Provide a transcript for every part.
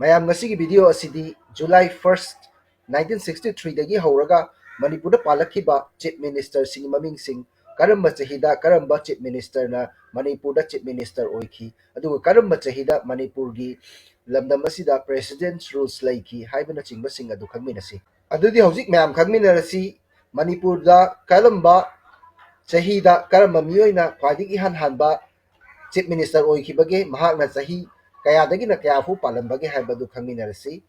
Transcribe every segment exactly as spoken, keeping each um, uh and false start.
ꯃꯌꯥꯝ, ꯉꯁꯤꯒꯤ video ꯑꯁꯤꯗꯤ July first, nineteen sixty three ꯗꯒꯤ ꯍꯧꯔꯒ ꯃꯅꯤꯄꯨꯔꯗ ꯄꯥꯜꯂꯛꯈꯤꯕ Chief Minister ꯁꯤꯡꯒꯤ ꯃꯃꯤꯡꯁꯤꯡ, ꯀꯔꯝꯕ ꯆꯍꯤꯗ ꯀꯔꯝꯕ Chief Minister ꯅ ꯃꯅꯤꯄꯨꯔꯗ Chief Minister ꯑꯣꯏꯈꯤ, ꯑꯗꯨꯒ ꯀꯔꯝꯕ ꯆꯍꯤꯗ ꯃꯅꯤꯄꯨꯔꯒꯤ ꯂꯝꯗꯝ ꯑꯁꯤꯗ President's Rules ꯂꯩꯈꯤ ꯍꯥꯏꯕꯅꯆꯤꯡꯕꯁꯤꯡ ꯑꯗꯨ ꯈꯪꯃꯤꯟꯅꯁꯤ꯫ ꯑꯗꯨꯗꯤ ꯍꯧꯖꯤꯛ ꯃꯌꯥꯝ ꯈꯪꯃꯤꯟꯅꯔꯁꯤ, ꯃꯅꯤꯄꯨꯔꯗ ꯀꯔꯝꯕ ꯆꯍꯤꯗ ꯀꯔꯝꯕ ꯃꯤꯑꯣꯏꯅ ꯈ꯭ꯋꯥꯏꯗꯒꯤ ꯏꯍꯥꯟ ꯍꯥꯟꯕ Chief Minister ꯑꯣꯏꯈꯤꯕꯒꯦ, ꯃꯍꯥꯛꯅ ꯆꯍꯤ ꯀꯌꯥꯗꯒꯤꯅ ꯀꯌꯥ ꯐꯥꯎ ꯄꯥꯜꯂꯝꯕꯒꯦ ꯍꯥꯏꯕꯗꯨ ꯈꯪꯃꯤꯟꯅꯔꯁꯤ꯫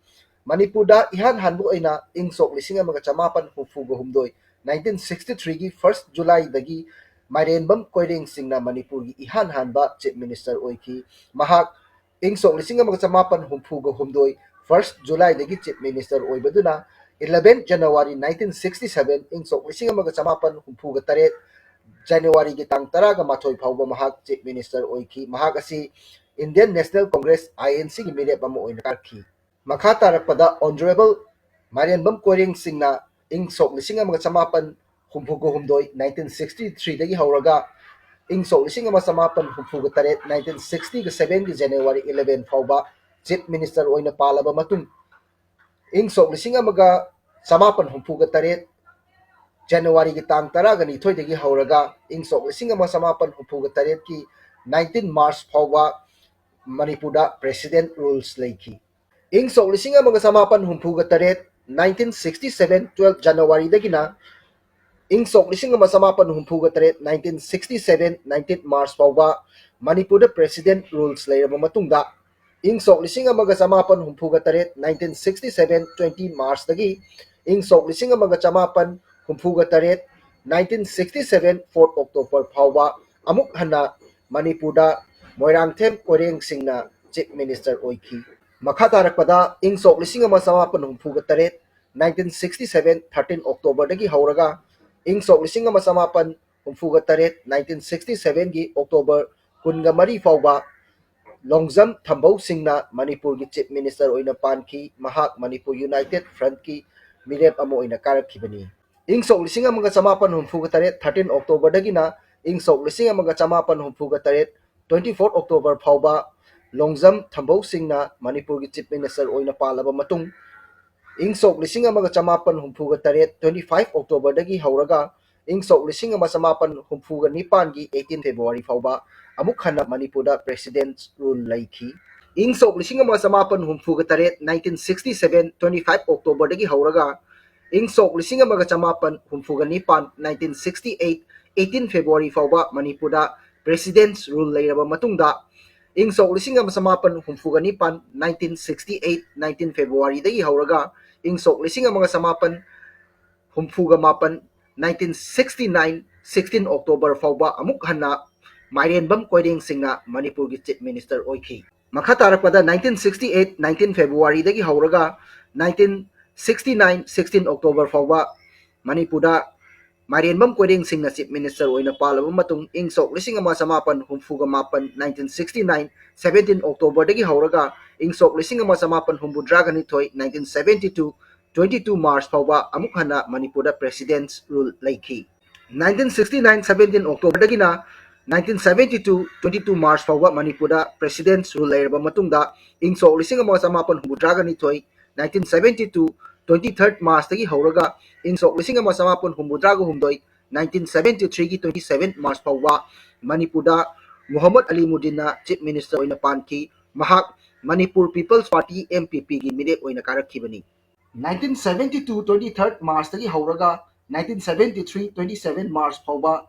ꯃꯅꯤꯄꯨꯔꯗ ꯏꯍꯥꯟ ꯍꯥꯟꯕ ꯑꯣꯏꯅ ꯏꯪ ꯁꯣꯛ ꯂꯤꯁꯤꯡ ꯑꯃꯒ ꯆꯃꯥꯄꯟ ꯍꯨꯝꯐꯨꯒ ꯍꯨꯝꯗꯣꯏ, nineteen sixty three ꯒꯤ first July ꯗꯒꯤ ꯃꯥꯏꯔꯦꯟꯕꯝ ꯀꯣꯏꯔꯦꯡꯁꯤꯡꯅ ꯃꯅꯤꯄꯨꯔꯒꯤ ꯏꯍꯥꯟ ꯍꯥꯟꯕ Chief Minister ꯑꯣꯏꯈꯤ꯫ ꯃꯍꯥꯛ ꯏꯪ ꯁꯣꯛ ꯂꯤꯁꯤꯡ ꯑꯃꯒ ꯆꯃꯥꯄꯟ ꯍꯨꯝꯐꯨꯒ ꯍꯨꯝꯗꯣꯏ first July ꯗꯒꯤ Chief Minister ꯑꯣꯏꯕꯗꯨꯅ eleven January nineteen sixty seven, ꯏꯪ ꯁꯣꯛ ꯂꯤꯁꯤꯡ ꯑꯃꯒ ꯆꯃꯥꯄꯟ ꯍꯨꯝꯐꯨꯒ ꯇꯔꯦꯠ January ꯒꯤ ꯇꯥꯡ ꯇꯔꯥꯒ ꯃꯥꯊꯣꯏ ꯐꯥꯎꯕ ꯃꯍꯥꯛ Chief Minister ꯑꯣꯏꯈꯤ꯫ ꯃꯍꯥꯛ ꯑꯁꯤ Indian National Congress, I N C ꯒꯤ ꯃꯤꯔꯦꯞ ꯑꯃ ꯑꯣꯏꯅ ꯀꯥꯔꯛꯈꯤ꯫ ꯃꯈꯥ ꯇꯥꯔꯛꯄꯗ Honourable ꯃꯥꯏꯔꯦꯟꯕꯝ ꯀꯣꯏꯔꯦꯡꯁꯤꯡꯅ ꯏꯪ ꯁꯣꯛ ꯂꯤꯁꯤꯡ ꯑꯃꯒ ꯆꯃꯥꯄꯟ ꯍꯨꯝꯐꯨꯒ ꯍꯨꯝꯗꯣꯏ, nineteen sixty three ꯗꯒꯤ ꯍꯧꯔꯒ ꯏꯪ ꯁꯣꯛ ꯂꯤꯁꯤꯡ ꯑꯃ ꯆꯃꯥꯄꯟ ꯍꯨꯝꯐꯨꯒ ꯇꯔꯦꯠ, nineteen sixty seven ꯒꯤ January eleven ꯐꯥꯎꯕ Chief Minister ꯑꯣꯏꯅ ꯄꯥꯜꯂꯕ ꯃꯇꯨꯡ, ꯏꯪ ꯁꯣꯛ ꯂꯤꯁꯤꯡ ꯑꯃꯒ ꯆꯃꯥꯄꯟ ꯍꯨꯝꯐꯨꯒ ꯇꯔꯦꯠ January ꯒꯤ ꯇꯥꯡ ꯇꯔꯥꯒ ꯅꯤꯊꯣꯏꯗꯒꯤ ꯍꯧꯔꯒ ꯏꯪ ꯁꯣꯛ ꯂꯤꯁꯤꯡ ꯑꯃ ꯆꯃꯥꯄꯟ ꯍꯨꯝꯐꯨꯒ ꯇꯔꯦꯠꯀꯤ nineteen March ꯐꯥꯎꯕ ꯃꯅꯤꯄꯨꯔꯗ President Rules ꯂꯩꯈꯤ꯫ ꯏꯪ ꯁꯣꯛ ꯂꯤꯁꯤꯡ ꯑꯃꯒ ꯆꯃꯥꯄꯟ ꯍꯨꯝꯐꯨꯒ ꯇꯔꯦꯠ, nineteen sixty seven twelve January ꯗꯒꯤꯅ ꯏꯪ ꯁꯣꯛ ꯂꯤꯁꯤꯡ ꯑꯃ ꯆꯃꯥꯄꯟ ꯍꯨꯝꯐꯨꯒ ꯇꯔꯦꯠ, nineteen sixty seven nineteen March ꯐꯥꯎꯕ ꯃꯅꯤꯄꯨꯔꯗ President Rules ꯂꯩꯔꯕ ꯃꯇꯨꯡꯗ, ꯏꯪ ꯁꯣꯛ ꯂꯤꯁꯤꯡ ꯑꯃꯒ ꯆꯃꯥꯄꯟ ꯍꯨꯝꯐꯨꯒ ꯇꯔꯦꯠ, nineteen sixty seven twenty March ꯗꯒꯤ ꯏꯪ ꯁꯣꯛ ꯂꯤꯁꯤꯡ ꯑꯃꯒ ꯆꯃꯥꯄꯟ ꯍꯨꯝꯐꯨꯒ ꯇꯔꯦꯠ, nineteen sixty seven fourth October ꯐꯥꯎꯕ ꯑꯃꯨꯛ ꯍꯟꯅ ꯃꯅꯤꯄꯨꯔꯗ ꯃꯣꯏꯔꯥꯡꯊꯦꯝ ꯀꯣꯏꯔꯦꯡꯁꯤꯡꯅ Chief Minister ꯑꯣꯏꯈꯤ꯫ ꯃꯈꯥ ꯇꯥꯔꯛꯄꯗ ꯏꯪ ꯁꯣꯛ ꯂꯤꯁꯤꯡ ꯑꯃ ꯆꯃꯥꯄꯟ ꯍꯨꯝꯐꯨꯒ ꯇꯔꯦꯠ, nineteen sixty seven thirteen October ꯗꯒꯤ ꯍꯧꯔꯒ ꯏꯪ ꯁꯣꯛ ꯂꯤꯁꯤꯡ ꯑꯃ ꯆꯃꯥꯄꯟ ꯍꯨꯝꯐꯨꯒ ꯇꯔꯦꯠ, nineteen sixty seven ꯒꯤ October ꯀꯨꯟꯒ ꯃꯔꯤ ꯐꯥꯎꯕ ꯂꯣꯡꯖꯝ ꯊꯝꯕꯧ ꯁꯤꯡꯅ ꯃꯅꯤꯄꯨꯔꯒꯤ Chief Minister ꯑꯣꯏꯅ ꯄꯥꯟꯈꯤ꯫ ꯃꯍꯥꯛ ꯃꯅꯤꯄꯨꯔ United Front ꯀꯤ ꯃꯤꯔꯦꯞ ꯑꯃ ꯑꯣꯏꯅ ꯀꯥꯔꯛꯈꯤꯕꯅꯤ꯫ ꯏꯪ ꯁꯣꯛ ꯂꯤꯁꯤꯡ ꯑꯃꯒ ꯆꯃꯥꯄꯟ ꯍꯨꯝꯐꯨꯒ ꯇꯔꯦꯠ thirteen October ꯗꯒꯤꯅ ꯏꯪ ꯁꯣꯛ ꯂꯤꯁꯤꯡ ꯑꯃꯒ ꯆꯃꯥꯄꯟ ꯍꯨꯝꯐꯨꯒ ꯇꯔꯦꯠ twenty fourth October ꯐꯥꯎꯕ ꯂꯣꯡꯖꯝ ꯊꯝꯕꯧ ꯁꯤꯡꯅ ꯃꯅꯤꯄꯨꯔꯒꯤ Chief Minister ꯑꯣꯏꯅ ꯄꯥꯜꯂꯕ ꯃꯇꯨꯡ, ꯏꯪ ꯁꯣꯛ ꯂꯤꯁꯤꯡ ꯑꯃꯒ ꯆꯃꯥꯄꯟ ꯍꯨꯝꯐꯨꯒ ꯇꯔꯦꯠ, twenty five Octoberꯗꯒꯤ ꯍꯧꯔꯒ ꯏꯪ ꯁꯣꯛ ꯂꯤꯁꯤꯡ ꯑꯃ ꯆꯃꯥꯄꯟ ꯍꯨꯝꯐꯨꯒ ꯅꯤꯄꯥꯟꯒꯤ eighteen February ꯐꯥꯎꯕ ꯑꯃꯨꯛ ꯍꯟꯅ ꯃꯅꯤꯄꯨꯔꯗ President's Rule ꯂꯩꯈꯤ꯫ ꯏꯪ ꯁꯣꯛ ꯂꯤꯁꯤꯡ ꯑꯃ ꯆꯃꯥꯄꯟ ꯍꯨꯝꯐꯨꯒ ꯇꯔꯦꯠ, nineteen sixty seven, twenty five Octoberꯗꯒꯤ ꯍꯧꯔꯒ ꯏꯪ ꯁꯣꯛ ꯂꯤꯁꯤꯡ ꯑꯃꯒ ꯆꯃꯥꯄꯟ ꯍꯨꯝꯐꯨꯒ ꯅꯤꯄꯥꯟ, nineteen sixty eight, eighteen February ꯐꯥꯎꯕ ꯃꯅꯤꯄꯨꯔꯗ President's Rule ꯂꯩꯔꯕ ꯃꯇꯨꯡꯗ, ꯏꯪ ꯁꯣꯛ ꯂꯤꯁꯤꯡ ꯑꯃ ꯆꯃꯥꯄꯟ ꯍꯨꯝꯐꯨꯒ ꯅꯤꯄꯥꯟ, nineteen sixty eight, nineteen Februaryꯗꯒꯤ ꯍꯧꯔꯒ ꯏꯪ ꯁꯣꯛ ꯂꯤꯁꯤꯡ ꯑꯃꯒ ꯆꯃꯥꯄꯟ ꯍꯨꯝꯐꯨꯒ ꯃꯥꯄꯟ, nineteen sixty nine, sixteen October ꯐꯥꯎꯕ ꯑꯃꯨꯛ ꯍꯟꯅ ꯃꯥꯏꯔꯦꯟꯕꯝ ꯀꯣꯏꯔꯦꯡ ꯁꯤꯡꯅ ꯃꯅꯤꯄꯨꯔꯒꯤ Chief Minister ꯑꯣꯏꯈꯤ꯫ ꯃꯈꯥ ꯇꯥꯔꯛꯄꯗ nineteen sixty eight, nineteen Februaryꯗꯒꯤ ꯍꯧꯔꯒ nineteen sixty nine, sixteen October ꯐꯥꯎꯕ ꯃꯅꯤꯄꯨꯔꯗ ꯃꯥꯏꯔꯦꯟꯕꯝ ꯀꯣꯏꯔꯦꯡ ꯁꯤꯡꯅ Chief Minister ꯑꯣꯏꯅ ꯄꯥꯜꯂꯕ ꯃꯇꯨꯡ, ꯏꯪ ꯁꯣꯛ ꯂꯤꯁꯤꯡ ꯑꯃ ꯆꯃꯥꯄꯟ ꯍꯨꯝꯐꯨꯒ ꯃꯥꯄꯟ, nineteen sixty nine, seventeen Octoberꯗꯒꯤ ꯍꯧꯔꯒ ꯏꯪ ꯁꯣꯛ ꯂꯤꯁꯤꯡ ꯑꯃ ꯆꯃꯥꯄꯟ ꯍꯨꯝꯐꯨꯇꯔꯥꯒ ꯅꯤꯊꯣꯏ, nineteen seventy two, twenty two March ꯐꯥꯎꯕ ꯑꯃꯨꯛ ꯍꯟꯅ ꯃꯅꯤꯄꯨꯔꯗ President's Rule ꯂꯩꯈꯤ꯫ Nineteen sixty nine, seventeen Octoberꯗꯒꯤꯅ nineteen seventy two, twenty two March ꯐꯥꯎꯕ ꯃꯅꯤꯄꯨꯔꯗ President's Rule ꯂꯩꯔꯕ ꯃꯇꯨꯡꯗ, ꯏꯪ ꯁꯣꯛ ꯂꯤꯁꯤꯡ ꯑꯃ ꯆꯃꯥꯄꯟ ꯍꯨꯝꯐꯨꯇꯔꯥꯒ ꯅꯤꯊꯣꯏ, nineteen seventy two, twenty third Marchꯇꯒꯤ ꯍꯧꯔꯒ ꯏꯪ ꯁꯣꯛ ꯂꯤꯁꯤꯡ ꯑꯃ ꯆꯃꯥꯄꯟ ꯍꯨꯝꯐꯨꯇꯔꯥꯒ ꯍꯨꯝꯗꯣꯏ, nineteen seventy threeꯒꯤ twenty seven March ꯐꯥꯎꯕ ꯃꯅꯤꯄꯨꯔꯗ ꯃꯨꯍꯝꯃꯗ ꯑꯂꯤ ꯃꯨꯗꯤꯟꯅ Chief Minister ꯑꯣꯏꯅ ꯄꯥꯟꯈꯤ꯫ ꯃꯍꯥꯛ Manipur People's Party, MPPꯒꯤ ꯃꯤꯔꯦꯞ ꯑꯣꯏꯅ ꯀꯥꯔꯛꯈꯤꯕꯅꯤ꯫ Nineteen seventy two, twenty third Marchꯇꯒꯤ ꯍꯧꯔꯒ nineteen seventy three, twenty seven March ꯐꯥꯎꯕ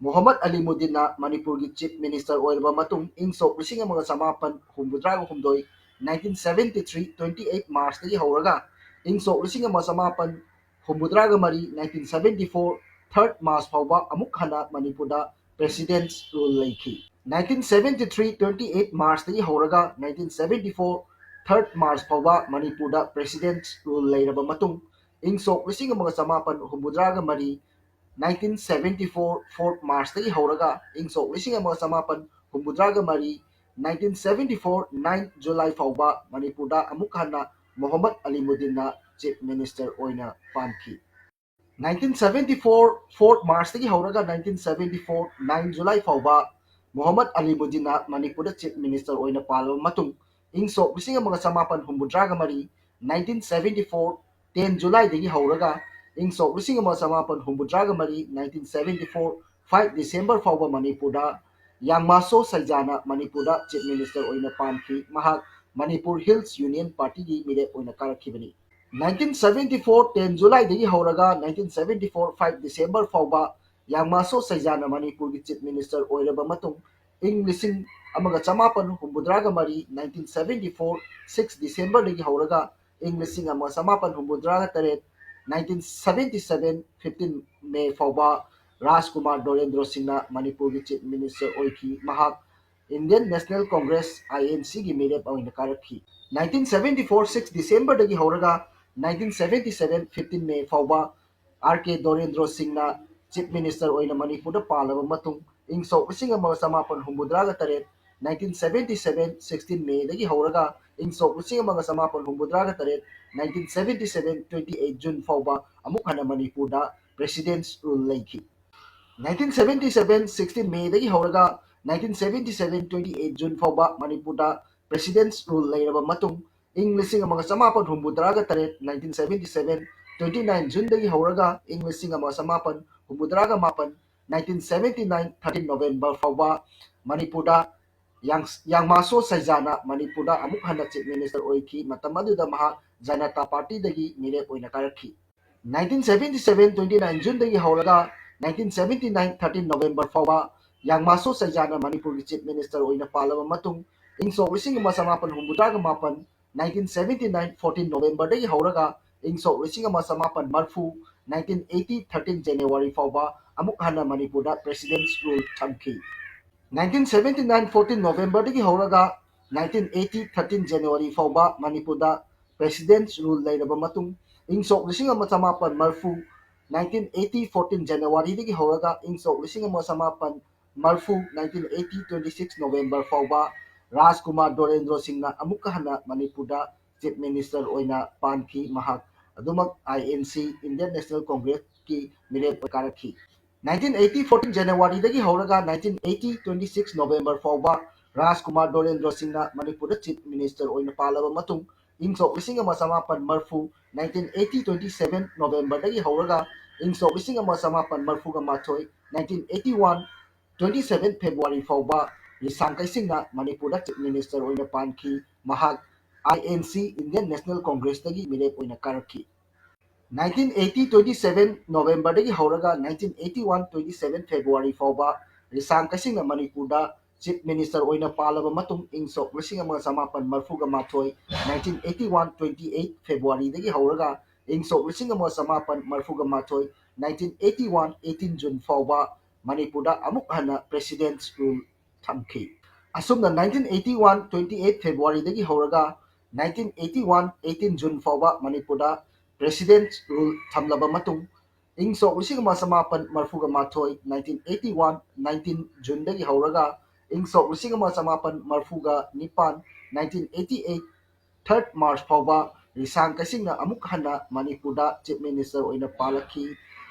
ꯃꯨꯍꯝꯃꯗ ꯑꯂꯤ ꯃꯨꯗꯤꯟꯅ ꯃꯅꯤꯄꯨꯔꯒꯤ Chief Minister ꯑꯣꯏꯔꯕ ꯃꯇꯨꯡ, ꯏꯪ ꯁꯣꯛ ꯂꯤꯁꯤꯡ ꯑꯃꯒ ꯆꯃꯥꯄꯟ ꯍꯨꯝꯐꯨꯇꯔꯥꯒ ꯍꯨꯝꯗꯣꯏ, nineteen seventy three, twenty eight Marchꯇꯒꯤ ꯍꯧꯔꯒ ꯏꯪ ꯁꯣꯛ ꯂꯤꯁꯤꯡ ꯑꯃ ꯆꯃꯥꯄꯟ ꯍꯨꯝꯐꯨꯇꯔꯥꯒ ꯃꯔꯤ, nineteen seventy four, third March ꯐꯥꯎꯕ ꯑꯃꯨꯛ ꯍꯟꯅ ꯃꯅꯤꯄꯨꯔꯗ President's Rule ꯂꯩꯈꯤ꯫ Nineteen seventy three, twenty eight Marchꯇꯒꯤ ꯍꯧꯔꯒ nineteen seventy four, third March ꯐꯥꯎꯕ ꯃꯅꯤꯄꯨꯔꯗ President's Rule ꯂꯩꯔꯕ ꯃꯇꯨꯡ, ꯏꯪ ꯁꯣꯛ ꯂꯤꯁꯤꯡ ꯑꯃꯒ ꯆꯃꯥꯄꯟ ꯍꯨꯝꯐꯨꯇꯔꯥꯒ ꯃꯔꯤ, nineteen seventy four, fourth Marchꯇꯒꯤ ꯍꯧꯔꯒ ꯏꯪ ꯁꯣꯛ ꯂꯤꯁꯤꯡ ꯑꯃꯒ ꯆꯃꯥꯄꯟ ꯍꯨꯝꯐꯨꯇꯔꯥꯒ ꯃꯔꯤ, nineteen seventy four, ninth July ꯐꯥꯎꯕ ꯃꯅꯤꯄꯨꯔꯗ ꯑꯃꯨꯛ ꯍꯟꯅ ꯃꯨꯍꯝꯃꯗ ꯑꯂꯤ ꯃꯨꯗꯤꯟꯅ Chief Minister ꯑꯣꯏꯅ ꯄꯥꯟꯈꯤ꯫ Nineteen seventy four, fourth Marchꯇꯒꯤ ꯍꯧꯔꯒ nineteen seventy four, ninth July ꯐꯥꯎꯕ ꯃꯣꯍꯝꯃꯗ ꯑꯂꯤ ꯃꯨꯖꯤꯟꯅ ꯃꯅꯤꯄꯨꯔꯗ ꯆꯤꯐ ꯃꯤꯅꯤꯁꯇꯔ ꯑꯣꯏꯅ ꯄꯥꯜꯂꯕ ꯃꯇꯨꯡ, ꯏꯪ ꯁꯣꯛ ꯂꯤꯁꯤꯡ ꯑꯃꯒ ꯆꯃꯥꯄꯟ ꯍꯨꯝꯐꯨꯇꯔꯥꯒ ꯃꯔꯤ, nineteen seventy four, ten Julyꯗꯒꯤ ꯍꯧꯔꯒ ꯏꯪ ꯁꯣꯛ ꯂꯤꯁꯤꯡ ꯑꯃꯒ ꯆꯃꯥꯄꯟ ꯍꯨꯝꯐꯨꯇꯔꯥꯒ ꯃꯔꯤ, nineteen seventy four, five December ꯐꯥꯎꯕ ꯃꯅꯤꯄꯨꯔꯗ ꯌꯥꯡꯃꯥꯁꯣ ꯁꯩꯖꯥꯅ ꯃꯅꯤꯄꯨꯔꯗ ꯆꯤꯐ ꯃꯤꯅꯤꯁꯇꯔ ꯑꯣꯏꯅ ꯄꯥꯟꯈꯤ꯫ ꯃꯍꯥꯛ ꯃꯅꯤꯄꯨꯔ ꯍꯤꯜꯁ ꯌꯨꯅꯤꯌꯟ ꯄꯥꯔꯇꯤꯒꯤ ꯃꯤꯔꯦꯞ ꯑꯣꯏꯅ ꯀꯥꯔꯛꯈꯤꯕꯅꯤ꯫ Nineteen seventy four, ten Julyꯗꯒꯤ ꯍꯧꯔꯒ nineteen seventy four, five December ꯐꯥꯎꯕ ꯌꯥꯡꯃꯥꯁꯣ ꯁꯩꯖꯥꯅ ꯃꯅꯤꯄꯨꯔꯒꯤ ꯆꯤꯐ ꯃꯤꯅꯤꯁꯇꯔ ꯑꯣꯏꯔꯕ ꯃꯇꯨꯡ, ꯏꯪ ꯂꯤꯁꯤꯡ ꯑꯃꯒ ꯆꯃꯥꯄꯟ ꯍꯨꯝꯐꯨꯇꯔꯥꯒ ꯃꯔꯤ, nineteen seventy four, six Decemberꯗꯒꯤ ꯍꯧꯔꯒ ꯏꯪ ꯂꯤꯁꯤꯡ ꯑꯃꯒ ꯆꯃꯥꯄꯟ ꯍꯨꯝꯐꯨꯇꯔꯥꯒ ꯇꯔꯦꯠ, nineteen seventy seven, fifteen May ꯐꯥꯎꯕ ꯔꯥꯖꯀꯨꯃꯥꯔ ꯗꯣꯔꯦꯟꯗ꯭ꯔꯣ ꯁꯤꯡꯅ ꯃꯅꯤꯄꯨꯔꯒꯤ ꯆꯤꯐ ꯃꯤꯅꯤꯁꯇꯔ ꯑꯣꯏꯈꯤ꯫ ꯃꯍꯥꯛ Indian National Congress, INCꯒꯤ ꯃꯤꯔꯦꯞ ꯑꯣꯏꯅ ꯀꯥꯔꯛꯈꯤ꯫ Nineteen seventy four, six Decemberꯗꯒꯤ ꯍꯧꯔꯒ nineteen seventy seven, fifteen May ꯐꯥꯎꯕ R K ꯗꯣꯔꯦꯟꯗ꯭ꯔꯣ ꯁꯤꯡꯅ ꯆꯤꯐ ꯃꯤꯅꯤꯁꯇꯔ ꯑꯣꯏꯅ ꯃꯅꯤꯄꯨꯔꯗ ꯄꯥꯜꯂꯕ ꯃꯇꯨꯡ, ꯏꯪ ꯁꯣꯛ ꯂꯤꯁꯤꯡ ꯑꯃꯒ ꯆꯃꯥꯄꯟ ꯍꯨꯝꯐꯨꯇꯔꯥꯒ ꯇꯔꯦꯠ, nineteen seventy seven, sixteen Mayꯗꯒꯤ ꯍꯧꯔꯒ ꯏꯪ ꯁꯣꯛ ꯂꯤꯁꯤꯡ ꯑꯃꯒ ꯆꯃꯥꯄꯟ ꯍꯨꯝꯐꯨꯇꯔꯥꯒ ꯇꯔꯦꯠ, nineteen seventy seven, twenty eight June ꯐꯥꯎꯕ ꯑꯃꯨꯛ ꯍꯟꯅ ꯃꯅꯤꯄꯨꯔꯗ President's Rule ꯂꯩꯈꯤ꯫ Nineteen seventy seven, sixteen Mayꯗꯒꯤ ꯍꯧꯔꯒ nineteen seventy seven, twenty eight June ꯐꯥꯎꯕ ꯃꯅꯤꯄꯨꯔꯗ President's Rule ꯂꯩꯔꯕ ꯃꯇꯨꯡ, ꯏꯪ ꯂꯤꯁꯤꯡ ꯑꯃꯒ ꯆꯃꯥꯄꯟ ꯍꯨꯝꯐꯨꯇꯔꯥꯒ ꯇꯔꯦꯠ, nineteen seventy seven, twenty nine Juneꯗꯒꯤ ꯍꯧꯔꯒ ꯏꯪ ꯂꯤꯁꯤꯡ ꯑꯃꯒ ꯆꯃꯥꯄꯟ ꯍꯨꯝꯐꯨꯇꯔꯥꯒ ꯃꯥꯄꯟ, nineteen seventy nine, thirteen November ꯐꯥꯎꯕ ꯃꯅꯤꯄꯨꯔꯗ ꯌꯥꯡ-, ꯌꯥꯡꯃꯥꯁꯣ ꯁꯩꯖꯥꯅ ꯃꯅꯤꯄꯨꯔꯗ ꯑꯃꯨꯛ ꯍꯟꯅ ꯆꯤꯐ ꯃꯤꯅꯤꯁꯇꯔ ꯑꯣꯏꯈꯤ꯫ ꯃꯇꯝ ꯑꯗꯨꯗ ꯃꯍꯥꯛ ꯖꯅꯇꯥ ꯄꯥꯔꯇꯤꯗꯒꯤ ꯃꯤꯔꯦꯞ ꯑꯣꯏꯅ ꯀꯥꯔꯛꯈꯤ꯫ Nineteen seventy seven, twenty nine Juneꯗꯒꯤ ꯍꯧꯔꯒ nineteen seventy nine, thirteen November ꯐꯥꯎꯕ ꯌꯥꯡꯃꯥꯁꯣ ꯁꯩꯖꯥꯅ ꯃꯅꯤꯄꯨꯔꯒꯤ ꯆꯤꯐ ꯃꯤꯅꯤꯁꯇꯔ ꯑꯣꯏꯅ ꯄꯥꯜꯂꯕ ꯃꯇꯨꯡ, ꯏꯪ ꯁꯣꯛ ꯂꯤꯁꯤꯡ ꯑꯃ ꯆꯃꯥꯄꯟ ꯍꯨꯝꯐꯨꯇꯔꯥꯒ ꯃꯥꯄꯟ, nineteen seventy nine, fourteen Novemberꯗꯒꯤ ꯍꯧꯔꯒ ꯏꯪ ꯁꯣꯛ ꯂꯤꯁꯤꯡ ꯑꯃ ꯆꯃꯥꯄꯟ ꯃꯔꯤꯐꯨ, nineteen eighty, thirteen January ꯐꯥꯎꯕ ꯑꯃꯨꯛ ꯍꯟꯅ ꯃꯅꯤꯄꯨꯔꯗ President's Rule ꯊꯝꯈꯤ꯫ Nineteen seventy nine, fourteen Novemberꯗꯒꯤ ꯍꯧꯔꯒ nineteen eighty, thirteen January ꯐꯥꯎꯕ ꯃꯅꯤꯄꯨꯔꯗ President's Rule ꯂꯩꯔꯕ ꯃꯇꯨꯡ, ꯏꯪ ꯁꯣꯛ ꯂꯤꯁꯤꯡ ꯑꯃ ꯆꯃꯥꯄꯟ ꯃꯔꯤꯐꯨ, nineteen eighty, fourteen Januaryꯗꯒꯤ ꯍꯧꯔꯒ ꯏꯪ ꯁꯣꯛ ꯂꯤꯁꯤꯡ ꯑꯃ ꯆꯃꯥꯄꯟ ꯃꯔꯤꯐꯨ, nineteen eighty, twenty six November ꯐꯥꯎꯕ ꯔꯥꯖꯀꯨꯃꯥꯔ ꯗꯣꯔꯦꯟꯗ꯭ꯔꯣ ꯁꯤꯡꯅ ꯑꯃꯨꯛꯀ ꯍꯟꯅ ꯃꯅꯤꯄꯨꯔꯗ ꯆꯤꯐ ꯃꯤꯅꯤꯁꯇꯔ ꯑꯣꯏꯅ ꯄꯥꯟꯈꯤ꯫ ꯃꯍꯥꯛ ꯑꯗꯨꯃꯛ INC, Indian National Congressꯀꯤ ꯃꯤꯔꯦꯞ ꯑꯣꯏ ꯀꯥꯔꯛꯈꯤ꯫ Nineteen eighty fourteen January ꯗꯒꯤ ꯍꯧꯔꯒ nineteen eighty twenty six November ꯐꯥꯎꯕ ꯔꯥꯖꯀꯨꯃꯥꯔ ꯗꯣꯔꯦꯟꯗ꯭ꯔꯣ ꯁꯤꯡꯅ ꯃꯅꯤꯄꯨꯔꯗ Chief Minister ꯑꯣꯏꯅ ꯄꯥꯜꯂꯕ ꯃꯇꯨꯡ, ꯏꯪ ꯁꯣꯛ ꯂꯤꯁꯤꯡ ꯑꯃ ꯆꯃꯥꯄꯟ ꯃꯔꯐꯨ, nineteen eighty twenty seven November ꯗꯒꯤ ꯍꯧꯔꯒ ꯏꯪ ꯁꯣꯛ ꯂꯤꯁꯤꯡ ꯑꯃ ꯆꯃꯥꯄꯟ ꯃꯔꯐꯨꯒ ꯃꯥꯊꯣꯏ, nineteen eighty one twenty seven February ꯐꯥꯎꯕ ꯔꯤꯁꯥꯡ ꯀꯩꯁꯤꯡꯅ ꯃꯅꯤꯄꯨꯔꯗ Chief Minister ꯑꯣꯏꯅ ꯄꯥꯟꯈꯤ꯫ ꯃꯍꯥꯛ I N C, Indian National Congress ꯇꯒꯤ ꯃꯤꯔꯦꯞ ꯑꯣꯏꯅ ꯀꯥꯔꯛꯈꯤ꯫ Nineteen eighty twenty seven November ꯗꯒꯤ ꯍꯧꯔꯒ nineteen eighty one twenty seven February ꯐꯥꯎꯕ ꯔꯤꯁꯥꯡ ꯀꯩꯁꯤꯡꯅ ꯃꯅꯤꯄꯨꯔꯗ Chief Minister ꯑꯣꯏꯅ ꯄꯥꯜꯂꯕ ꯃꯇꯨꯡ, ꯏꯪ ꯁꯣꯛ ꯂꯤꯁꯤꯡ ꯑꯃ ꯆꯃꯥꯄꯟ ꯃꯔꯐꯨꯒ ꯃꯥꯊꯣꯏ, nineteen eighty one twenty eight February ꯗꯒꯤ ꯍꯧꯔꯒ ꯏꯪ ꯁꯣꯛ ꯂꯤꯁꯤꯡ ꯑꯃ ꯆꯃꯥꯄꯟ ꯃꯔꯐꯨꯒ ꯃꯥꯊꯣꯏ, nineteen eighty one eighteen June ꯐꯥꯎꯕ ꯃꯅꯤꯄꯨꯔꯗ ꯑꯃꯨꯛ ꯍꯟꯅ President's Rule ꯊꯝꯈꯤ꯫ ꯑꯁꯨꯝꯅ nineteen eighty one twenty eight February ꯗꯒꯤ ꯍꯧꯔꯒ nineteen eighty one eighteen June ꯐꯥꯎꯕ ꯃꯅꯤꯄꯨꯔꯗ President's Rule ꯊꯝꯂꯕ ꯃꯇꯨꯡ, ꯏꯪ ꯁꯣꯛ ꯂꯤꯁꯤꯡ ꯑꯃ ꯆꯃꯥꯄꯟ ꯃꯔꯐꯨꯒ ꯃꯥꯊꯣꯏ, nineteen eighty one nineteen June ꯗꯒꯤ ꯍꯧꯔꯒ ꯏꯪ ꯁꯣꯛ ꯂꯤꯁꯤꯡ ꯑꯃ ꯆꯃꯥꯄꯟ ꯃꯔꯐꯨꯒ ꯅꯤꯄꯥꯟ, nineteen eighty eight third March ꯐꯥꯎꯕ ꯔꯤꯁꯥꯡ ꯀꯩꯁꯤꯡꯅ ꯑꯃꯨꯛ ꯍꯟꯅ ꯃꯅꯤꯄꯨꯔꯗ Chief Minister ꯑꯣꯏꯅ ꯄꯥꯜꯂꯛꯈꯤ꯫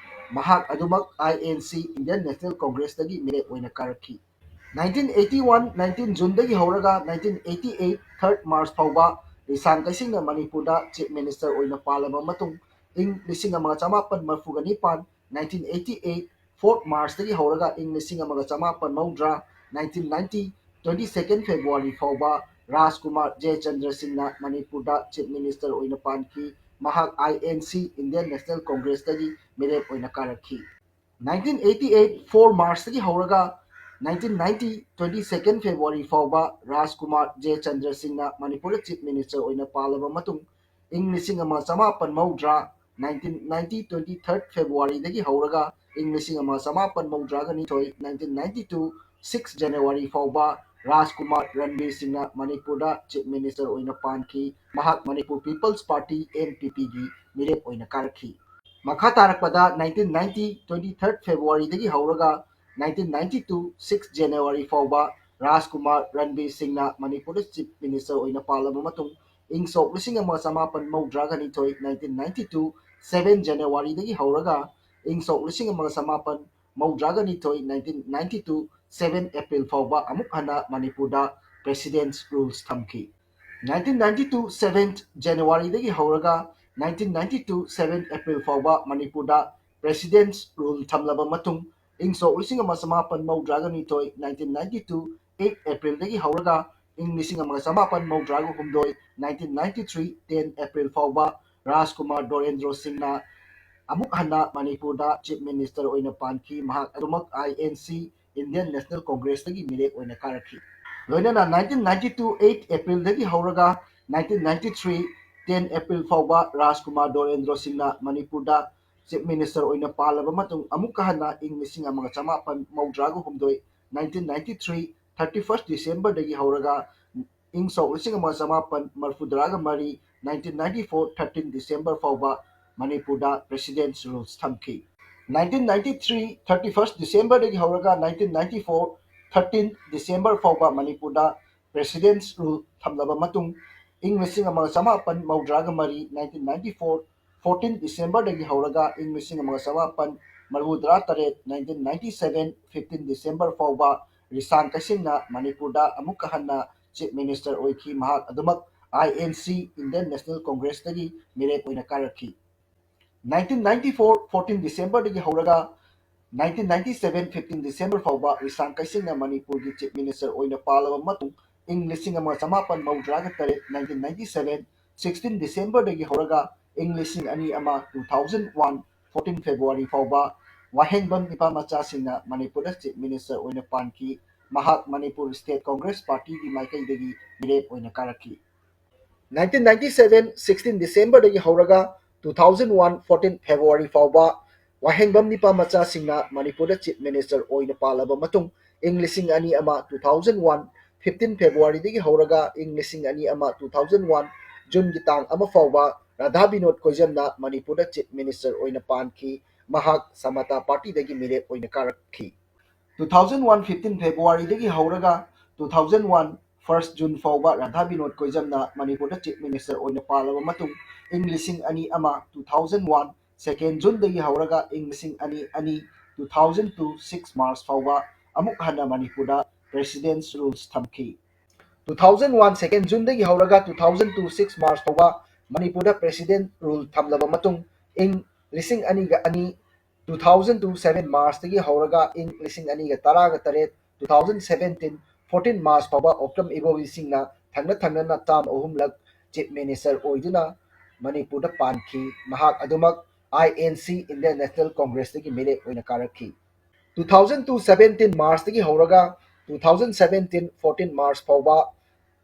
ꯃꯍꯥꯛ ꯑꯗꯨꯃꯛ I N C, Indian National Congress ꯇꯒꯤ ꯃꯤꯔꯦꯞ ꯑꯣꯏꯅ ꯀꯥꯔꯛꯈꯤ꯫ Nineteen eighty one nineteen June ꯗꯒꯤ ꯍꯧꯔꯒ nineteen eighty eight third March ꯐꯥꯎꯕ ꯔꯤꯁꯥꯡ ꯀꯩꯁꯤꯡꯅ ꯃꯅꯤꯄꯨꯔꯗ Chief Minister ꯑꯣꯏꯅ ꯄꯥꯜꯂꯕ ꯃꯇꯨꯡ, ꯏꯪ ꯂꯤꯁꯤꯡ ꯑꯃ ꯆꯃꯥꯄꯟ ꯃꯔꯐꯨꯒ ꯅꯤꯄꯥꯟ, nineteen eighty eight fourth March ꯗꯒꯤ ꯍꯧꯔꯒ ꯏꯪ ꯂꯤꯁꯤꯡ ꯑꯃꯒ ꯆꯃꯥꯄꯟ ꯃꯧꯗ꯭ꯔꯥ, nineteen ninety twenty second February ꯐꯥꯎꯕ ꯔꯥꯖꯀꯨꯃꯥꯔ ꯖꯌꯆꯟꯗ꯭ꯔ ꯁꯤꯡꯅ ꯃꯅꯤꯄꯨꯔꯗ Chief Minister ꯑꯣꯏꯅ ꯄꯥꯟꯈꯤ꯫ ꯃꯍꯥꯛ I N C, Indian National Congress ꯇꯒꯤ ꯃꯤꯔꯦꯞ ꯑꯣꯏꯅ ꯀꯥꯔꯛꯈꯤ꯫ Nineteen eighty eight four March ꯇꯒꯤ ꯍꯧꯔꯒ nineteen ninety twenty second February ꯐꯥꯎꯕ ꯔꯥꯖꯀꯨꯃꯥꯔ ꯖꯌꯆꯟꯗ꯭ꯔ ꯁꯤꯡꯅ ꯃꯅꯤꯄꯨꯔꯗ Chief Minister ꯑꯣꯏꯅ ꯄꯥꯜꯂꯕ ꯃꯇꯨꯡ, ꯏꯪ ꯂꯤꯁꯤꯡ ꯑꯃ ꯆꯃꯥꯄꯟ ꯃꯧꯗ꯭ꯔꯥ, nineteen ninety twenty third February ꯗꯒꯤ ꯍꯧꯔꯒ ꯏꯪ ꯂꯤꯁꯤꯡ ꯑꯃ ꯆꯃꯥꯄꯟ ꯃꯧꯗ꯭ꯔꯥꯒ ꯅꯤꯊꯣꯏ, nineteen ninety two six January ꯐꯥꯎꯕ ꯔꯥꯖꯀꯨꯃꯥꯔ ꯔꯟꯕꯤꯔ ꯁꯤꯡꯅ ꯃꯅꯤꯄꯨꯔꯗ Chief Minister ꯑꯣꯏꯅ ꯄꯥꯟꯈꯤ꯫ ꯃꯍꯥꯛ Manipur People's Party, M P P ꯒꯤ ꯃꯤꯔꯦꯞ ꯑꯣꯏꯅ ꯀꯥꯔꯛꯈꯤ꯫ ꯃꯈꯥ ꯇꯥꯔꯛꯄꯗ nineteen ninety twenty third February ꯗꯒꯤ ꯍꯧꯔꯒ nineteen ninety two six January ꯐꯥꯎꯕ ꯔꯥꯖꯀꯨꯃꯥꯔ ꯔꯟꯕꯤꯔ ꯁꯤꯡꯅ ꯃꯅꯤꯄꯨꯔꯗ Chief Minister ꯑꯣꯏꯅ ꯄꯥꯜꯂꯕ ꯃꯇꯨꯡ, ꯏꯪ ꯁꯣꯛ ꯂꯤꯁꯤꯡ ꯑꯃ ꯆꯃꯥꯄꯟ ꯃꯧꯗ꯭ꯔꯥꯒ ꯅꯤꯊꯣꯏ, nineteen ninety two seven January ꯗꯒꯤ ꯍꯧꯔꯒ ꯏꯪ ꯁꯣꯛ ꯂꯤꯁꯤꯡ ꯑꯃꯒ ꯆꯃꯥꯄꯟ ꯃꯧꯗ꯭ꯔꯥꯒ ꯅꯤꯊꯣꯏ, nineteen ninety two seven April ꯐꯥꯎꯕ ꯑꯃꯨꯛ ꯍꯟꯅ ꯃꯅꯤꯄꯨꯔꯗ President's Rules ꯊꯝꯈꯤ꯫ Nineteen ninety two seventh January ꯗꯒꯤ ꯍꯧꯔꯒ nineteen ninety two seven April ꯐꯥꯎꯕ ꯃꯅꯤꯄꯨꯔꯗ President's Rule ꯊꯝꯂꯕ ꯃꯇꯨꯡ, ꯏꯪ ꯁꯣꯛ ꯂꯤꯁꯤꯡ ꯑꯃ ꯆꯃꯥꯄꯟ ꯃꯧꯗ꯭ꯔꯥꯒ ꯅꯤꯊꯣꯏ, nineteen ninety two eight April ꯗꯒꯤ ꯍꯧꯔꯒ ꯏꯪ ꯂꯤꯁꯤꯡ ꯑꯃꯒ ꯆꯃꯥꯄꯟ ꯃꯧꯗ꯭ꯔꯥꯒ ꯍꯨꯝꯗꯣꯏ, nineteen ninety three ten April ꯐꯥꯎꯕ ꯔꯥꯖꯀꯨꯃꯥꯔ ꯗꯣꯔꯦꯟꯗ꯭ꯔꯣ ꯁꯤꯡꯅ ꯑꯃꯨꯛ ꯍꯟꯅ ꯃꯅꯤꯄꯨꯔꯗ Chief Minister ꯑꯣꯏꯅ ꯄꯥꯟꯈꯤ꯫ ꯃꯍꯥꯛ ꯑꯗꯨꯃꯛ I N C, Indian National Congress ꯇꯒꯤ ꯃꯤꯔꯦꯞ ꯑꯣꯏꯅ ꯀꯥꯔꯛꯈꯤ꯫ ꯂꯣꯏꯅꯅ nineteen ninety two eight April ꯗꯒꯤ ꯍꯧꯔꯒ nineteen ninety three ten April ꯐꯥꯎꯕ ꯔꯥꯖꯀꯨꯃꯥꯔ ꯗꯣꯔꯦꯟꯗ꯭ꯔꯣ ꯁꯤꯡꯅ ꯃꯅꯤꯄꯨꯔꯗ Chief Minister ꯑꯣꯏꯅ ꯄꯥꯜꯂꯕ ꯃꯇꯨꯡ, ꯑꯃꯨꯛꯀ ꯍꯟꯅ ꯏꯪ ꯂꯤꯁꯤꯡ ꯑꯃꯒ ꯆꯃꯥꯄꯟ ꯃꯧꯗ꯭ꯔꯥꯒ ꯍꯨꯝꯗꯣꯏ, nineteen ninety three, thirty first December ꯗꯒꯤ ꯍꯧꯔꯒ ꯏꯪ ꯁꯣꯛ ꯂꯤꯁꯤꯡ ꯑꯃꯒ ꯆꯃꯥꯄꯟ ꯃꯔꯤꯐꯨꯇꯔꯥꯒ ꯃꯔꯤ, nineteen ninety four thirteen December ꯐꯥꯎꯕ ꯃꯅꯤꯄꯨꯔꯗ President's Rules ꯊꯝꯈꯤ꯫ Nineteen ninety three thirty first December ꯗꯒꯤ ꯍꯧꯔꯒ nineteen ninety four thirteen December ꯐꯥꯎꯕ ꯃꯅꯤꯄꯨꯔꯗ President's Rule ꯊꯝꯂꯕ ꯃꯇꯨꯡ, ꯏꯪ ꯂꯤꯁꯤꯡ ꯑꯃꯒ ꯆꯃꯥꯄꯟ ꯃꯧꯗ꯭ꯔꯥꯒ ꯃꯔꯤ, nineteen ninety four fourteen December ꯗꯒꯤ ꯍꯧꯔꯒ ꯏꯪ ꯂꯤꯁꯤꯡ ꯑꯃꯒ ꯆꯃꯥꯄꯟ ꯃꯔꯤꯐꯨꯇꯔꯥ ꯇꯔꯦꯠ, nineteen ninety seven fifteen December ꯐꯥꯎꯕ ꯔꯤꯁꯥꯡ ꯀꯩꯁꯤꯡꯅ ꯃꯅꯤꯄꯨꯔꯗ ꯑꯃꯨꯛꯀ ꯍꯟꯅ Chief Minister ꯑꯣꯏꯈꯤ꯫ ꯃꯍꯥꯛ ꯑꯗꯨꯃꯛ I N C, Indian National Congress ꯇꯒꯤ ꯃꯤꯔꯦꯞ ꯑꯣꯏꯅ ꯀꯥꯔꯛꯈꯤ꯫ Nineteen ninety four fourteen December ꯗꯒꯤ ꯍꯧꯔꯒ nineteen ninety seven fifteen December ꯐꯥꯎꯕ ꯔꯤꯁꯥꯡ ꯀꯩꯁꯤꯡꯅ ꯃꯅꯤꯄꯨꯔꯒꯤ Chief Minister ꯑꯣꯏꯅ ꯄꯥꯜꯂꯕ ꯃꯇꯨꯡ, ꯏꯪ ꯂꯤꯁꯤꯡ ꯑꯃꯒ ꯆꯃꯥꯄꯟ ꯃꯧꯗ꯭ꯔꯥꯒ ꯇꯔꯦꯠ, nineteen ninety seven sixteen December ꯗꯒꯤ ꯍꯧꯔꯒ ꯏꯪ ꯂꯤꯁꯤꯡ ꯑꯅꯤ ꯑꯃ, two thousand one fourteen February ꯐꯥꯎꯕ ꯋꯥꯍꯦꯡꯕꯝ ꯅꯤꯄꯥ ꯃꯆꯥꯁꯤꯡꯅ ꯃꯅꯤꯄꯨꯔꯗ Chief Minister ꯑꯣꯏꯅ ꯄꯥꯟꯈꯤ꯫ ꯃꯍꯥꯛ ꯃꯅꯤꯄꯨꯔ State Congress Party ꯒꯤ ꯃꯥꯏꯀꯩꯗꯒꯤ ꯃꯤꯔꯦꯞ ꯑꯣꯏꯅ ꯀꯥꯔꯛꯈꯤ꯫ Nineteen ninety seven sixteen December ꯗꯒꯤ ꯍꯧꯔꯒ two thousand one fourteen February ꯐꯥꯎꯕ ꯋꯥꯍꯦꯡꯕꯝ ꯅꯤꯄꯥ ꯃꯆꯥꯁꯤꯡꯅ ꯃꯅꯤꯄꯨꯔꯗ Chief Minister ꯑꯣꯏꯅ ꯄꯥꯜꯂꯕ ꯃꯇꯨꯡ, ꯏꯪ ꯂꯤꯁꯤꯡ ꯑꯅꯤ ꯑꯃ, two thousand one fifteen February ꯗꯒꯤ ꯍꯧꯔꯒ ꯏꯪ ꯂꯤꯁꯤꯡ ꯑꯅꯤ ꯑꯃ, two thousand one June ꯒꯤ ꯇꯥꯡ ꯑꯃ ꯐꯥꯎꯕ ꯔꯥꯙꯥ ꯕꯤꯅꯣꯗ ꯀꯣꯏꯖꯝꯅ ꯃꯅꯤꯄꯨꯔꯗ Chief Minister ꯑꯣꯏꯅ ꯄꯥꯟꯈꯤ꯫ ꯃꯍꯥꯛ ꯁꯃꯇꯥ Party ꯗꯒꯤ ꯃꯤꯔꯦꯞ ꯑꯣꯏꯅ ꯀꯥꯔꯛꯈꯤ꯫ Two thousand one fifteen February ꯗꯒꯤ ꯍꯧꯔꯒ two thousand one first June ꯐꯥꯎꯕ ꯔꯥꯙꯥ ꯕꯤꯅꯣꯗ ꯀꯣꯏꯖꯝꯅ ꯃꯅꯤꯄꯨꯔꯗ Chief Minister ꯑꯣꯏꯅ ꯄꯥꯜꯂꯕ ꯃꯇꯨꯡ, ꯏꯪ ꯂꯤꯁꯤꯡ ꯑꯅꯤ ꯑꯃ, two thousand one second June ꯗꯒꯤ ꯍꯧꯔꯒ ꯏꯪ ꯂꯤꯁꯤꯡ ꯑꯅꯤ ꯑꯅꯤ, two thousand two six March ꯐꯥꯎꯕ ꯑꯃꯨꯛ ꯍꯟꯅ ꯃꯅꯤꯄꯨꯔꯗ President's Rules ꯊꯝꯈꯤ꯫ Two thousand one second Juneꯗꯒꯤ ꯍꯧꯔꯒ two thousand two six March ꯐꯥꯎꯕ ꯃꯅꯤꯄꯨꯔꯗ President Rule ꯊꯝꯂꯕ ꯃꯇꯨꯡ, ꯏꯪ ꯂꯤꯁꯤꯡ ꯑꯅꯤꯒ ꯑꯅꯤ, two thousand two seven Marchꯇꯒꯤ ꯍꯧꯔꯒ ꯏꯪ ꯂꯤꯁꯤꯡ ꯑꯅꯤꯒ ꯇꯔꯥꯒ ꯇꯔꯦꯠ, two thousand seventeen fourteen March ꯐꯥꯎꯕ ꯑꯣꯀ꯭ꯔꯝ ꯏꯕꯣꯕꯤꯁꯤꯡꯅ ꯊꯪꯅ ꯊꯪꯅꯅ term ꯑꯍꯨꯝꯂꯛ Chief Minister ꯑꯣꯏꯗꯨꯅ ꯃꯅꯤꯄꯨꯔꯗ ꯄꯥꯟꯈꯤ꯫ ꯃꯍꯥꯛ ꯑꯗꯨꯃꯛ INC, Indian National Congressꯇꯒꯤ ꯃꯤꯔꯦꯞ ꯑꯣꯏꯅ ꯀꯥꯔꯛꯈꯤ꯫ Two thousand two seventeen Marchꯇꯒꯤ ꯍꯧꯔꯒ two thousand seventeen fourteen March ꯐꯥꯎꯕ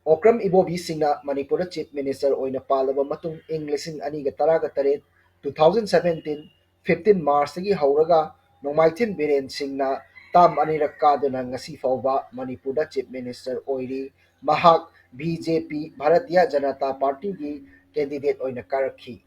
ꯑꯣꯀ꯭ꯔꯝ ꯏꯕꯣꯕꯤꯁꯤꯡꯅ ꯃꯅꯤꯄꯨꯔꯗ Chief Minister ꯑꯣꯏꯅ ꯄꯥꯜꯂꯕ ꯃꯇꯨꯡ, ꯏꯪ ꯂꯤꯁꯤꯡ ꯑꯅꯤꯒ ꯇꯔꯥꯒ ꯇꯔꯦꯠ, two thousand seventeen fifteen Marchꯇꯒꯤ ꯍꯧꯔꯒ ꯅꯣꯡꯃꯥꯏꯊꯦꯝ ꯕꯤꯔꯦꯟ ꯁꯤꯡꯅ term ꯑꯅꯤꯔꯛ ꯀꯥꯗꯨꯅ ꯉꯁꯤ ꯐꯥꯎꯕ ꯃꯅꯤꯄꯨꯔꯗ Chief Minister ꯑꯣꯏꯔꯤ꯫ ꯃꯍꯥꯛ BJP, Bharatiya Janata Partyꯒꯤ candidate ꯑꯣꯏꯅ ꯀꯥꯔꯛꯈꯤ꯫